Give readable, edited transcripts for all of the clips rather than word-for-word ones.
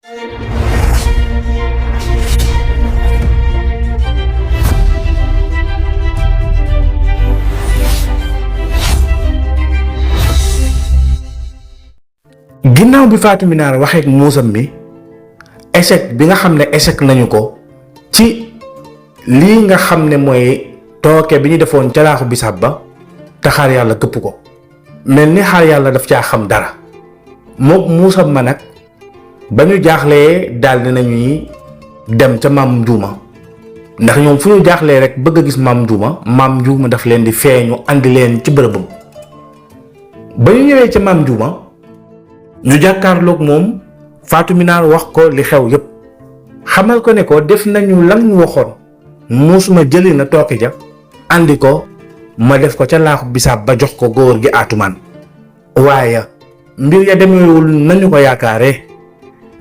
ginnaaw bi Fatou Minare waxee ak muusam mi échec bi nga xam ne échec nañu ko ci lii nga xam ne mooy tooke bi ñu defoon ca laaxu bisaab ba te xaar yàlla këpp ko mel ni xaar yàlla daf caa xam dara mook muusam ma nag ba ñu jaaxlee daldi nañuy dem ca maam Njuuma ndax ñoom fu ñu jaaxlee rek bëgg a gis maam Njuuma daf leen di feeñu andi leen ci bërëbam ba ñu ñëwee ca maam Njuuma ñu jàkkaarloog moom Fatou Minare wax ko li xew yépp xamal ko ne ko def nañu lan ñu waxoon muus ma jëli na tooke ja andi ko ma def ko ca laaxu bisaab ba jox ko góor gi Atumaan waaye mbir ya demewul nañu ko yaakaaree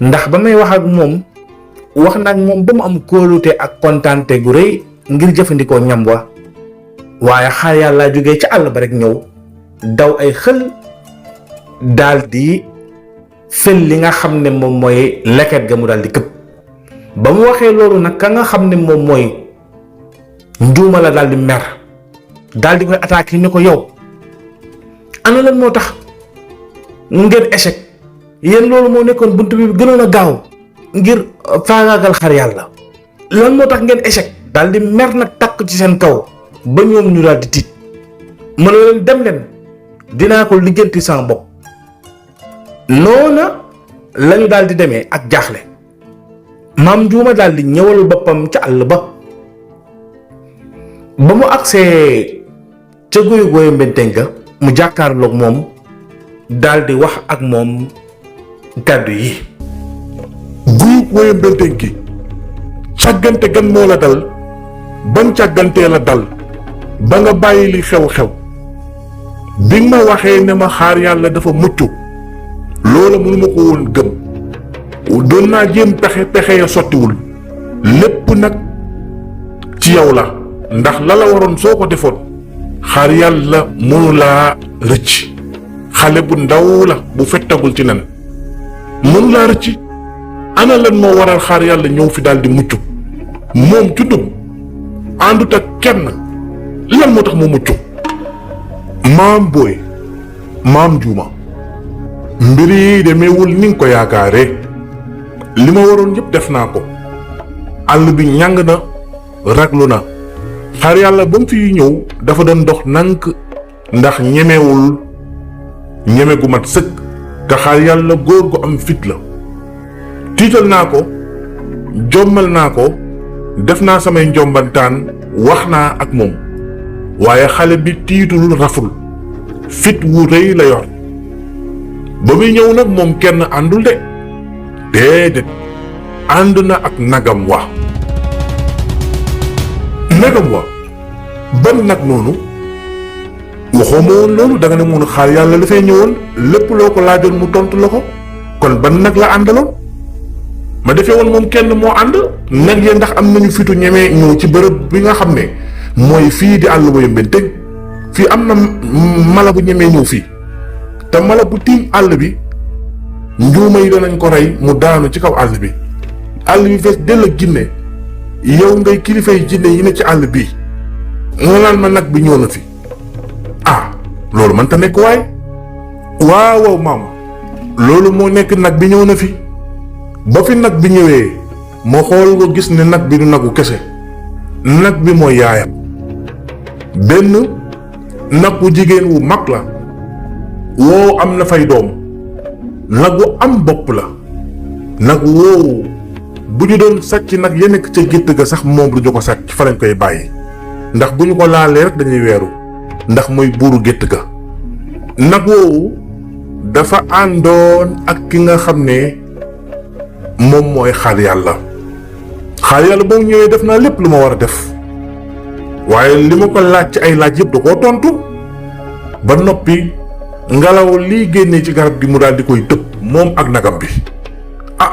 ndax ba may wax ak moom wax nag moom ba mu am kóolute ak kontaante gu rëy ngir jëfandikoo ñam wa waaye xaar yàlla jógee ca àll ba rek ñëw daw ay xël daldi fel li nga xam ne moom mooy leket ga mu daldi këpp ba mu waxee loolu nag ka nga xam ne moom mooy Njuuma la daldi mer daldi koy attaqué ni ko yow ana lan moo tax ngeen échec yéen loolu moo nekkoon bunt bi gënoon a gaaw ngir faagaagal xar yàlla lan moo tax ngeen échec daldi mer nag takk ci seen kaw ba ñoom ñu daldi tiit mën leen dem leen dinaa ko lijjanti sama bopp noona lañu daldi demee ak jaaxle maam Njuuma daldi ñëwal boppam ca àll ba mu agsee ca guyu gooyu mbenteng ga mu jàkkaarloog moom daldi wax ak moom kàddu yi guyu gooyu mbenteng gi càggante gan moo la dal ban càggantee la dal ba nga bàyyi li xew-xew bi nga ma waxee ne ma xaar yàlla dafa mucc loola mënuma ko woon gëm doon naa jéem pexe ya sottiwul lépp nag ci yow la ndax la waroon soo ko defoon xaar yàlla mënu laa rëcc xale bu ndaw la bu fettagul ci nen mënu laa rëcc ana lan moo waral xaar yàlla ñëw fi daldi mucc moom tuddum àndut ak kenn lan moo tax mu mucc maam booy maam Njuuma mbir yi demeewul ni nga ko yaakaaree li ma waroon yëpp def naa ko àll bi ñàng na raglu na xaar yàlla ba mu fi ñëw dafa doon dox nank ndax ñemewul ñeme gu mat sëkk te xaar yàlla góor gu am fit la tiital naa ko jommal naa ko def naa samay njombantaan wax naa ak moom waaye xale bi tiitul raful fit wu rëy la yor ba muy ñëw nag moom kenn àndul de déedéet ànd na ak nagam wa ban nag noonu waxoo ma woon loolu da nga ne moon xaar yàlla dafay ñëwoon lépp loo ko laajoon mu tontu la ko kon ban nag la àndaloon ma defee woon moom kenn moo ànd nag ya ndax am nañu fitu ñemee ñëw ci bërëb bi nga xam ne mooy fii di àll ba mbenteng fii am na mala bu ñemee ñëw fii te mala bu tiim àll bi njuuma yi danañ ko rey mu daanu ci kaw àll bi fees dell ak jinne yow ngay kilifay jinne yi ne ci àll bii nga naan ma nag bi ñëw na fi loolu man ta nekk waay waaw maam loolu moo nekk nag bi ñëw na fi ba fi nag bi ñëwee ma xool ko gis ne nag bi du nagu kese nag bi mooy yaayam benn nag wu jigéen wu mag la woo am na fay doom nag wu am bopp la nag woowu bu ñu doon sàcc nag ya nekk ca gétt ga sax moom du ñu ko sàcc fa lañ koy bàyyi ndax bu ñu ko laalee rek dañuy weeru ndax mooy buuru gétt ga nag woowu dafa àndoon ak ki nga xam ne moom mooy xaar yàlla ba mu ñëwee def naa lépp lu ma war a def waaye li ma ko laaj ci ay laaj yëpp da koo tontu ba noppi ngelaw lii génnee ci garab gi mu daal di koy tëb moom ak nagam bi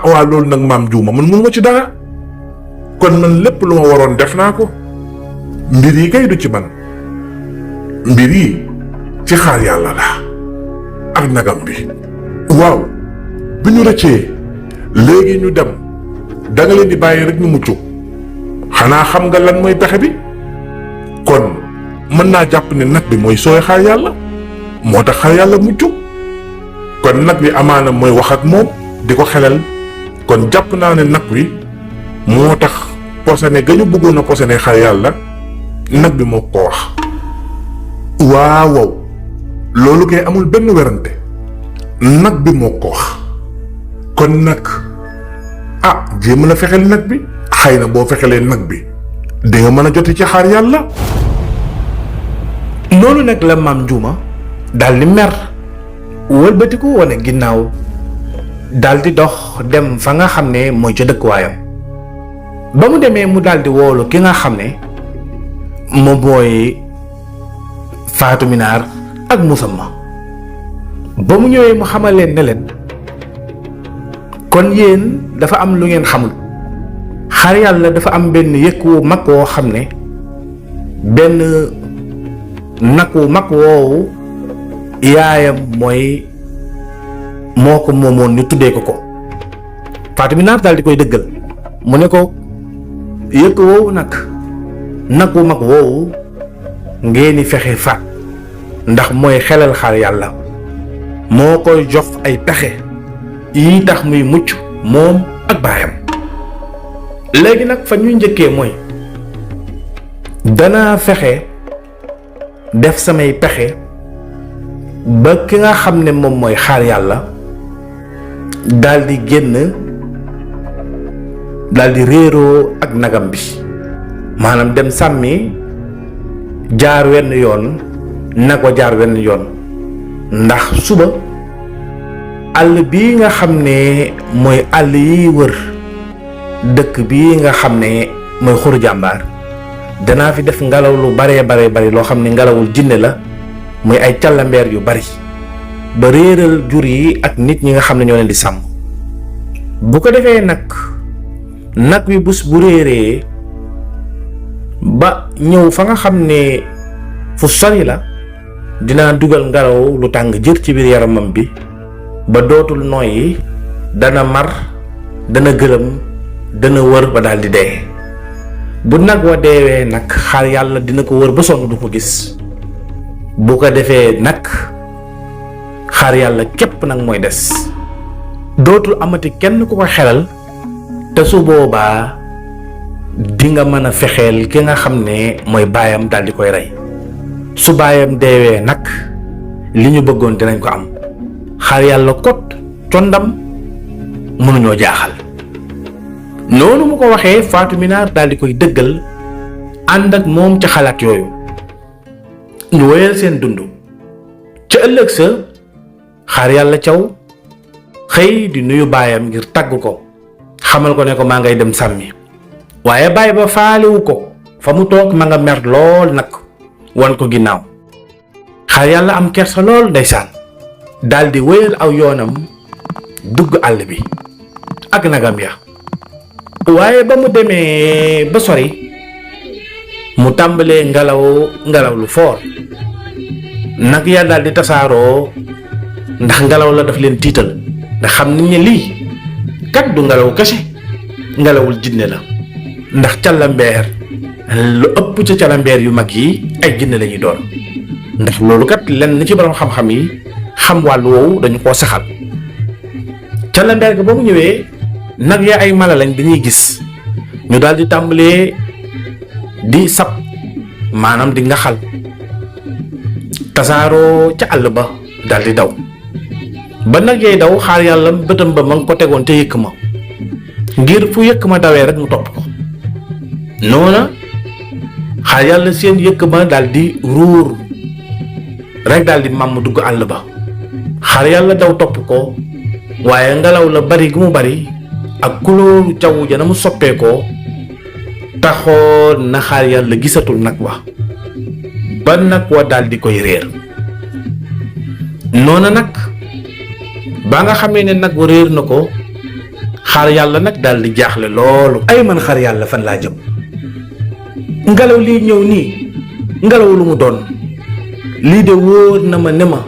waa loolu nag maam Njuuma man mënuma ci dara kon man lépp lu ma waroon def naa ko mbir yi kay du ci man mbir yi ci xaar yàlla la ak nagam bi waaw bi ñu rëccee léegi ñu dem da nga leen di bàyyi rek ñu mucc xanaa xam nga lan mooy pexe bi kon mën naa jàpp ne nag bi mooy sooy xaar yàlla moo tax xaar yàlla mucc kon nag bi amaana mooy wax ak moom di ko xelal kon jàpp naa ne nag wi moo tax posone ga ñu bëggoon a posone xaar yàlla nag bi moo ko wax waaw loolu kay amul benn werante nag bi moo ko wax kon nag jéem la fexeel nag bi xëy na boo fexelee nag bi di nga mën a jote ci xaar yàlla. noonu nag la maam Njuuma daal di mer wëlbatiku wane ginnaaw daal di dox dem fa nga xam ne mooy ca dëkkuwaayam ba mu demee mu daal di woolu ki nga xam ne moom mooy Faatu Minaar ak Musamma ba mu ñëwee mu xamal leen ne leen kon yéen dafa am lu ngeen xamul xar yàlla dafa am benn yëkk wu mag woo xam ne benn nag wu mag woowu yaayam moo ko moomoon ñu tuddee ko Faatu Minaar daal di koy dëggal mu ne ko yëkk woowu nag wu mag woowu ngeen di fexe faat ndax mooy xelal xar yàlla moo koy jox ay pexe yi tax muy mucc moom ak baayam. léegi nag fa ñuy njëkkee mooy danaa fexe def samay pexe ba ki nga xam ne moom mooy xaar yàlla daldi génn daldi réeroo ak nagam bi maanaam dem sàmmi jaar wenn yoon nag wa jaar wenn yoon ndax suba àll bii nga xam ne mooy àll yi wër dëkk bii nga xam ne mooy Xuru Jàmbaar danaa fi def ngelaw lu bare bari loo xam ne ngelawul jinne la muy ay càllambeer yu bari ba réeral jur yi ak nit ñi nga xam ne ñoo leen di sàmm bu ko defee nag wi bés bu réeree ba ñëw fa nga xam ne fu sori la dinaa dugal ngelaw lu tàng jër ci biir yaramam bi ba dootul noyyi dana mar dana gërëm dana wër ba daal di dee bu nag wa deewee nag xaar yàlla dina ko wër ba sonn du ko gis bu ko defee nag xaar yàlla képp nag mooy des dootul amati kenn ku ko xelal te su boobaa di nga mën a fexeel ki nga xam ne mooy baayam daal di koy rey su baayam deewee nag li ñu bëggoon dinañ ko am xaar yàlla kot condam mënuñoo jaaxal. noonu mu ko waxee Faatu Minaar daal di koy dëggal ànd ak moom ca xalaat yooyu ñu wéyal seen dund ca ëllëg sa xaar yàlla caw xëy di nuyu baayam ngir tàgg ko xamal ko ne ko maa ngay dem sàmmi waaye baay ba faalewu ko fa mu toog ma nga mer lool nag wan ko ginnaaw xaar yàlla am kersa lool ndeysaan daal di wéyal aw yoonam dugg àll bi ak nagam ya waaye ba mu demee ba sori mu tàmbalee ngelaw lu foor nag ya daal di tasaaroo ndax ngelaw la daf leen tiital ndax xam nañ ne lii kat du ngelaw kese ngelawul jinne la ndax calambeer lu ëpp ca calambeer yu mag yi ay jinne la ñuy doon ndax loolu kat lenn ci borom xam-xam yi xam wàllu woowu dañu koo saxal calambeer ga ba mu ñëwee nag ya ay mala lañ dañuy gis ñu daal di tàmbalee di sab maanaam di ngaxal tasaaroo ca àll ba daal di daw ba nag yay daw xaar yàlla bëtam ba ma ngi ko tegoon te yëkk ma ngir fu yëkk ma dawee rek mu topp ko noona xaar yàlla seen yëkk ma daal di ruur rek daal di màmm dugg àll ba xaar yàlla daw topp ko waaye ngelaw la bari gu mu bari ak kulóoru jaww ja na mu soppeekoo taxoon na xaar yàlla gisatul nag wa ba nag wa daal di koy réer noona nag ba nga xamee ne nag wa réer na ko xaar yàlla nag daal di jaaxle loolu ay man xaar yàlla fan laa jëm ngelaw lii ñëw nii ngelaw lu mu doon lii de wóor na ma ne ma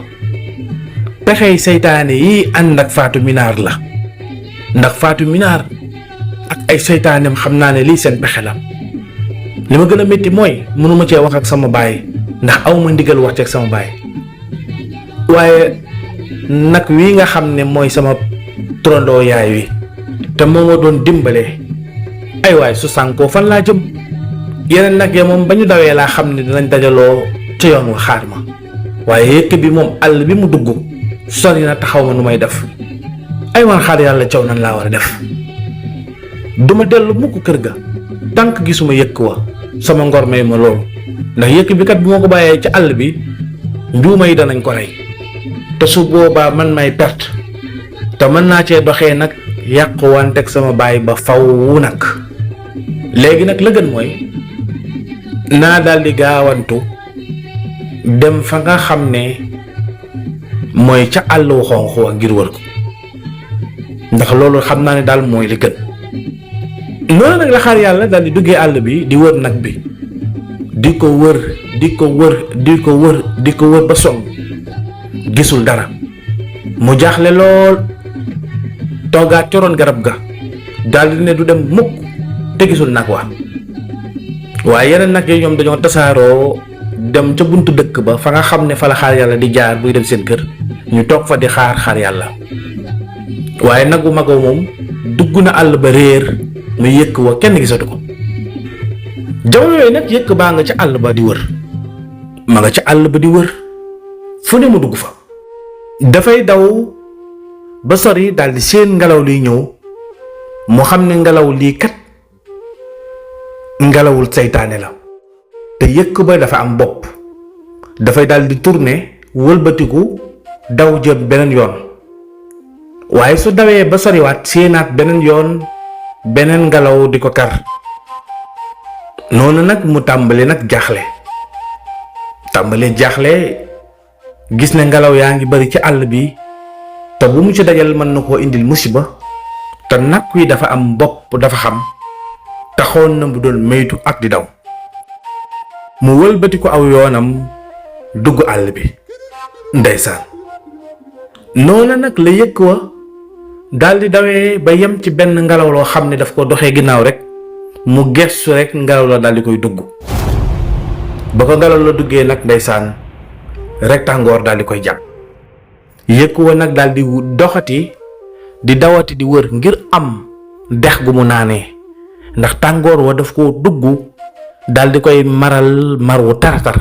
pexey seytaane yi ànd ak Faatu Minaar la ndax Fatou Minaar ak ay seytaaneem xam naa ne lii seen pexe la. li ma gën a métti mooy mënuma cee wax ak sama baay ndax aw ma ndigal wax ci ak sama baay waaye nag wi nga xam ne mooy sama turandoo yaay wi te moo ma doon dimbale ay waay su sànkoo fan laa jëm. yeneen nag ya moom ba ñu dawee laa xam ne dinañ dajaloo ca yoon wa xaar ma waaye yëkk bi moom àll bi mu dugg sori na taxaw ma nu may def ay man xaar yàlla caw nan laa war a def. duma dellu mukk kër ga tànk gisuma yëkk wa sama ngor may ma loolu ndax yëkk bi kat bu ma ko bàyyee ci àll bi njuuma yi danañ ko rey te su boobaa man may perte te mën naa cee doxee nag yàqu wanteeg sama baay ba faw nag. léegi nag la gën mooy naa daldi gaawantu dem fa nga xam ne mooy ca àll wu xonq wa ngir wër ko ndax loolu xam naa ne daal mooy li gën. noonu nag la xaar yàlla daal di duggee àll bi di wër nag bi di ko wër di ko wër di ko wër di ko wër ba sonn gisul dara mu jaaxle lool toogaat coroon garab ga daal di ne du dem mukk te gisul nag wa waaye yeneen nag yi ñoom dañoo tasaaroo dem ca buntu dëkk ba fa nga xam ne fa la xaar yàlla di jaar buy dem seen kër ñu toog fa di xaar yàlla waaye nagu magoo moom dugg na àll ba réer mu yëkk wa kenn gisatu ko. jamono yooyu nag yëkk baa nga ca àll ba di wër ma nga ca àll ba di wër fu ne mu dugg fa dafay daw ba sori daldi seen ngelaw liy ñëw mu xam ne ngelaw lii kat ngelawul seytaane la te yëkk ba dafa am bopp dafay daldi tourner wëlbatiku daw jëm beneen yoon waaye su dawee ba soriwaat séenaat beneen yoon beneen ngelaw di ko kar noonu nag mu tàmbali nag jaaxle gis ne ngelaw yaa ngi bari ci àll bi te bu mu ci dajal mën na koo indil musiba te nag wi dafa am bopp dafa xam taxoon na mu doon maytu ak di daw mu wëlbati ko aw yoonam dugg àll bi. ndeysaan noonu nag la yëkk wa daldi dawee ba yem ci benn ngelaw loo xam ne daf ko doxee ginnaaw rek mu gestu rek ngelaw la daldi koy dugg ba ko ngelaw la duggee nag ndeysaan rek tàngoor daldi koy jàpp. yëkk wa nag daldi doxati di dawati di wër ngir am dex gu mu naanee ndax tàngoor wa daf ko dugg daldi koy maral mar wu taratar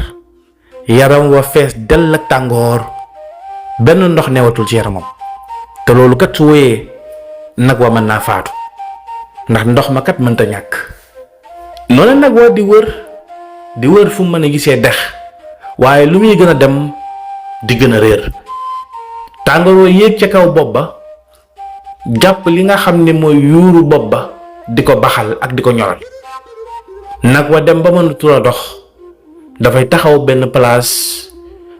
yaram wa fees dell ak tàngoor benn ndox newatul ci yaramam te loolu kat su wéyee nag wa mën naa faatu ndax ndox ma kat mënta ñàkk. noonu nag wa di wër fu mu mën a gisee dex waaye lu muy gën a dem di gën a réer tàngoor wa yéeg ca kaw bopp ba jàpp li nga xam ne mooy yuuru bopp ba di ko baxal ak di ko ñoral. nag wa dem ba mënatul a dox dafay taxaw benn place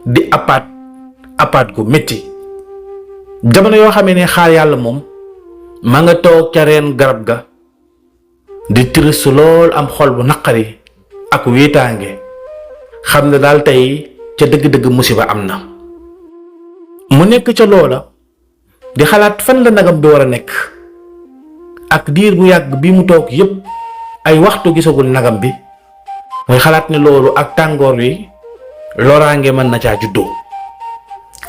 di apaat gu metti jamono yoo xamee ne xaar yàlla moom ma nga toog ca reen garab ga di triste lool am xol bu naqari ak wéetaange xam ne daal tey ca dëgg-dëgg musiba am na. mu nekk ca loola di xalaat fan la nagam bi war a nekk ak diir bu yàgg bi mu toog yépp ay waxtu gisagul nagam bi muy xalaat ne loolu ak tàngoor wi loraange mën na caa juddoo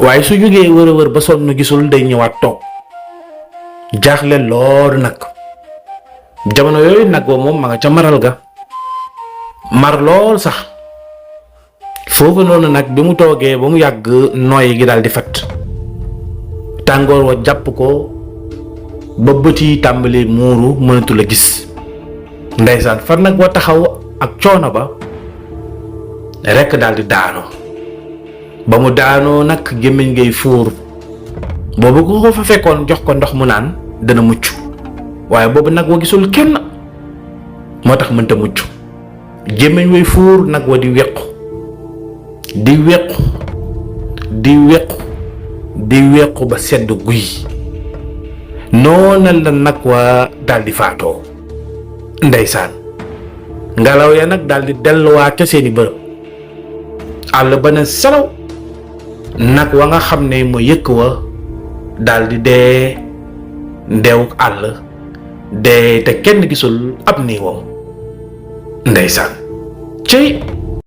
waaye su jógee wër a wër ba sonn gisul day ñëwaat toog jaaxle lool nag. jamono yooyu nag wa moom ma nga ca maral ga mar lool sax foofu noonu nag bi mu toogee ba mu yàgg nooy gi daal di fat tàngoor wa jàpp ko ba bët yi tàmbali muuru mënatul a gis. ndeysaan far nag wa taxaw ak coono ba rekk daal di daanu ba mu daanoo nag gémmiñ ngay fuur boobu ko fa fekkoon jox ko ndox mu naan dana mucc waaye boobu nag wa gisul kenn moo tax mënta mucc gémmiñ way fuur nag wa di wequ di wequ ba sedd guy noona la nag wa daldi faatoo. ndeysaan ngelaw ya nag daldi delluwaat ca seeni bërëb àll ba ne salaw nag wa nga xam ne ma yëkk wa daldi dee ndeewuk àll dee te kenn gisul ab niiwam ndeysaan cey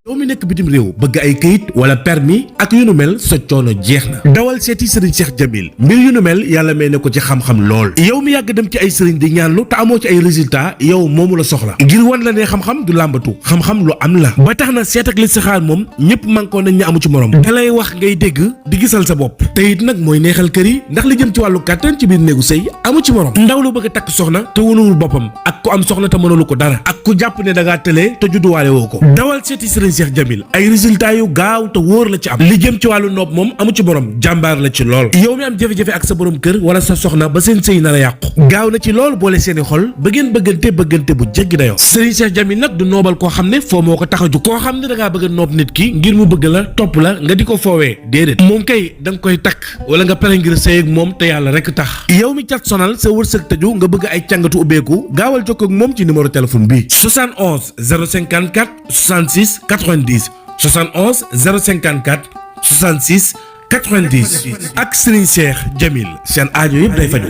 yow mi nekk bitim réew bëgg ay këyit wala permis ak yu nu mel sa coono jeex na dawal seeti sëriñ Cheikh Jamil mbir yu nu mel yàlla may na ko ci xam-xam lool yow mi yàgg dem ci ay sëriñ di ñaanlu te amoo ci ay résultat yow moomu la soxla ngir wan la ne xam-xam du làmbatu xam-xam lu am la ba tax na seet ak listixaar moom ñëpp mànkoo nañ ñu amu ci morom dalay wax ngay dégg di gisal sa bopp te it nag mooy neexal kër yi ndax li jëm ci wàllu kàttan ci biir néegu sëy amu ci morom ndaw lu bëgg a takk soxna te wóoluwul boppam ak ku am soxna te mënalu ko dara ak ku jàpp ne da ngaa tëlee te judduwaale woo ko dawal seeti sëriñ Cheikh Jamil ay résultats yu gaaw te wóor la ci am li jëm ci wàllu noob moom amu ci borom jàmbaar la ci lool yow mi am jafe-jafe ak sa borom kër wala sa soxna ba seen sëy nar a yàqu gaaw na ci lool boole seeni xol ba ngeen bëggante bu jéggi dayoo sëriñ Cheikh Jamil nag du noobal koo xam ne foo moo ko tax a ju koo xam ne da ngaa bëgg a noob nit ki ngir mu bëgg la topp la nga di ko foowee déedéet moom kay da nga koy takk wala nga pare ngir sëy ak moom te yàlla rek tax yow mi cat sonal sa wërsëg tëju nga bëgg ay càngatu ubbeeku gaawal jokkoo ak moom ci numéro téléphone bi 71 054 66 90 71 054 66 90 ak Serigne Cheikh Jamil seen aajo yëpp day faju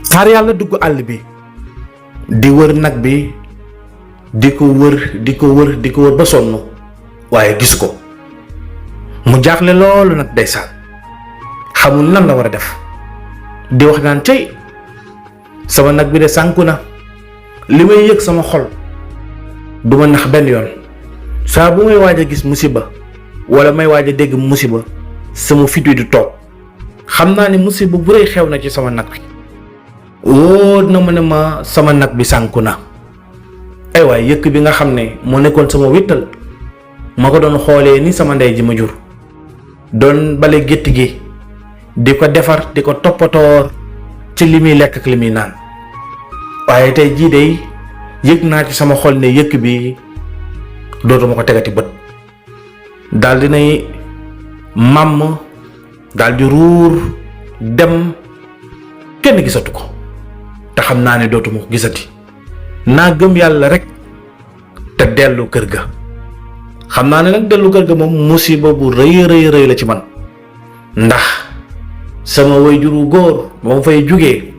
xaar yàlla dugg àll bi di wër nag bi di ko wër ba sonn waaye gisu ko mu jaaxle loolu nag ndeysaan xamul nan la war a def di wax naan tey sama nag bi de sànku na li may yëg sama xol du ma nax benn yoon saa bu may waaj a gis musiba wala may waaj a dégg musiba sama fit wi du toog xam naa ne musiba bu rëy xew na ci sama nag bi wóor na ma ne ma sama nag bi sànku na ay waay yëkk bi nga xam ne moo nekkoon sama wittal ma ko doon xoolee ni sama ndey ji ma jur doon bale gétt gi di ko defar di ko toppatoor ci li muy lekk ak li muy naan waaye tey jii de yëg naa ci sama xol ne yëkk bi dootuma ko tegati bët daal di nay màmm daal di ruur dem kenn gisatu ko te xam naa ne dootuma ko gisati naa gëm yàlla rek te dellu kër ga xam naa ne nag dellu kër ga moom musiba bu rëy la ci man ndax sama waajuru góor ba ma fay jugee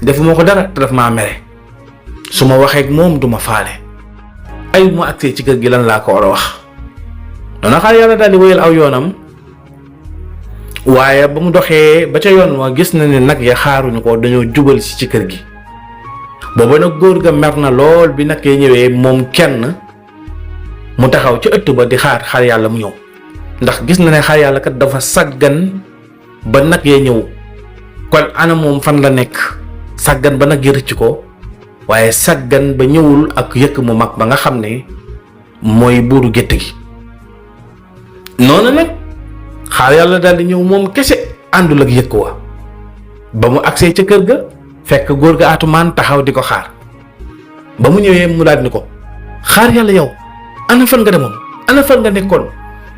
defuma ko dara te daf maa mere su ma waxee ak moom duma faale ay mu agsee ci kër gi lan laa ko war a wax noonu xaar yàlla daal di wéyal aw yoonam waaye ba mu doxee ba ca yoon wa gis na ne nag ya xaaruñu ko dañoo jubal si ci kër gi booba nag góor ga mer na lool bi nag ya ñëwee moom kenn mu taxaw ci ëtt ba di xaar yàlla mu ñëw ndax gis na ne xaar yàlla kat dafa saggan ba nag ya ñëw kon ana moom fan la nekk saggan ba nag ya rëcc ko waaye saggan ba ñëwul ak yëkk mu mag ba nga xam ne mooy buuru gétt gi noonu nag xaar yàlla daal di ñëw moom kese àndul ak yëkk wa ba mu agsee ca kër ga fekk góor ga atumaan taxaw di ko xaar ba mu ñëwee mu daal ni ko xaar yàlla yow ana fan nga demoon ana fan nga nekkoon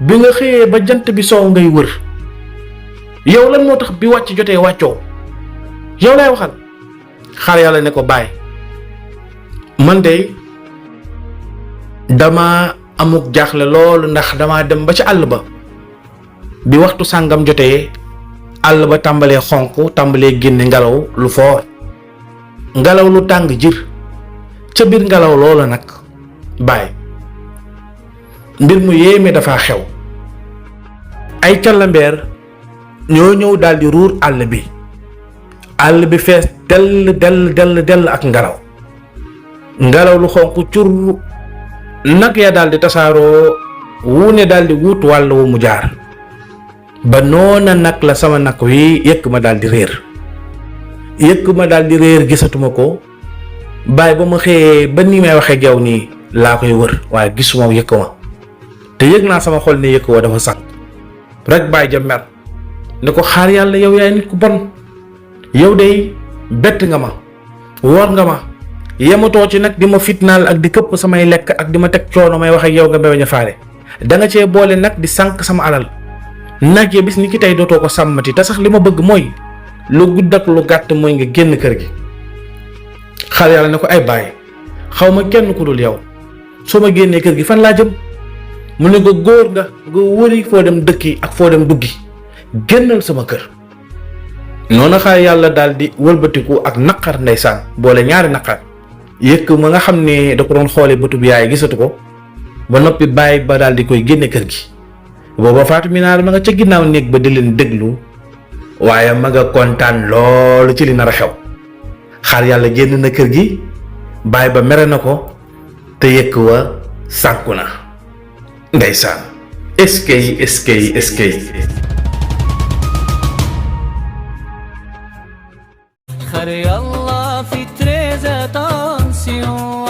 bi nga xëyee ba jant bi soow ngay wër yow lan moo tax bi wàcc jotee wàccoo yow laay waxal xaar yàlla ne ko bàyyi man de dama amuk jaaxle loolu ndax dama dem ba ci àll ba bi waxtu sàngam jotee àll ba tàmbalee xonq tàmbalee génne ngelaw lu foor ngelaw lu tàng jir ca biir ngelaw loola nag bàyyi mbir mu yéeme dafa xew ay calambeer ñoo ñëw daldi ruur àll bi fees dell ak ngelaw lu xonq cur nag ya daldi tasaaroo wu ne daldi wut wàll wu mu jaar ba noona nag la sama nag wi yëkk ma daldi réer gisatuma ko bàyyi ba ma xëyee ba ni may waxee geew nii laa koy wër waaye gisuma yëkk ma te yëg naa sama xol ne yëkk wa dafa sànq rek bàyyi ja mer ne ko xaar yàlla yow yaay nit ku bon yow de bett nga ma woor nga ma yematoo ci nag di ma fitnaal ak di këpp samay lekk ak di ma teg coono may wax ak yow nga bañ a faale da nga cee boole nag di sànq sama alal nag ya bis ni ki tey dootoo ko sàmmati te sax li ma bëgg mooy lu gudd ak lu gàtt mooy nga génn kër gi xaar yàlla ne ko ay bàyyi xaw ma kenn ku dul yow soo ma génnee kër gi fan laa jëm mu ne ko góor nga wëri foo dem dëkki ak foo dem duggi génnal sama kër noonu xaar yàlla daal di wëlbatiku ak naqar ndeysaan boole ñaari naqar yëkk ma nga xam ne da ko doon xoole bëtub yaay gisatu ko ba noppi bàyyi ba daal di koy génne kër gi booba Fatou Minaar ma nga ca ginnaaw néeg ba di leen déglu waaye ma nga kontaan loolu ci li nar a xew xaar yàlla génn na kër gi bàyyi ba mere na ko te yëkk wa sànku na ndeysaan eskay خير الله في تريزة تنسيون